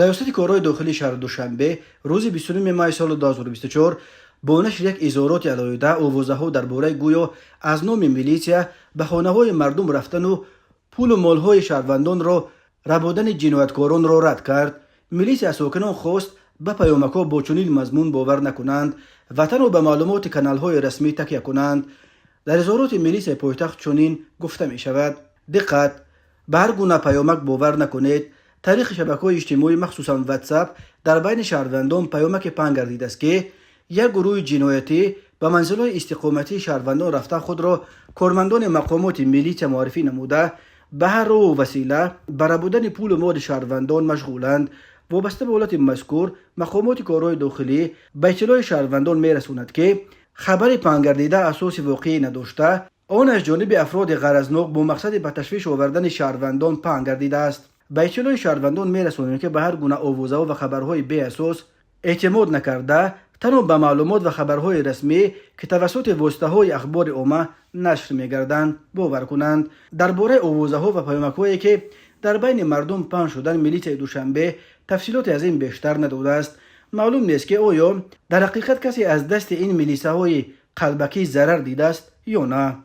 Раёсати корҳои дохилии шаҳри Душанбе рӯзи 29 май соли 2024 бо нашри як изҳороти алоҳида овозаҳо дар бораи гӯё аз номи милитсия ба хонаҳои мардум рафтану пулу молҳои шаҳрвандонро рабудани ҷинояткоронро рад кард. Милитсия аз сокинон хост, ба паёмакҳо бо чунин мазмун бовар накунанд ва танҳо ба маълумоти каналҳои расмӣ такя кунанд. Дар изҳороти милитсияи пойтахт чунин гуфта мешавад: «Диққат, ба ҳар гуна паёмак бовар накунед. Тариқи шабакаҳои иҷтимоӣ, махсусан Ватсап, дар байни шаҳрвандон паёмаке паҳн гардидааст, ки як гурӯҳи ҷиноятӣ ба манзилҳои истиқоматии шаҳрвандон рафта, худро кормандони мақомоти милитсия муаррифӣ намуда, ба ҳар роҳу васила ба рабудани пулу моли шаҳрвандон машғуланд. Вобаста ба ҳолати мазкур, мақомоти корҳои дохилӣ ба иттилои шаҳрвандон мерасонад, ки хабари паҳнгардида асоси воқеӣ надошта, он аз ҷониби афроди ғаразнок бо мақсади ба ташвиш овардани шаҳрвандон паҳн гардидааст. Ба иттилои шаҳрвандон мерасонем, ки ба ҳар гуна овозаҳо ва хабарҳои беасос эътимод накарда, танҳо ба маълумот ва хабарҳои расмӣ, ки тавассути воситаҳои ахбори омма нашр мегарданд, бовар кунанд. Дар бораи овозаҳо ва паёмакҳое, ки дар байни мардум паҳн шуданд, милитсияи Душанбе тафсилоте аз ин бештар надодааст. Маълум нест, ки оё дар ҳақиқат касе аз дасти ин милисаҳои қалбакӣ зарар дидааст ё на.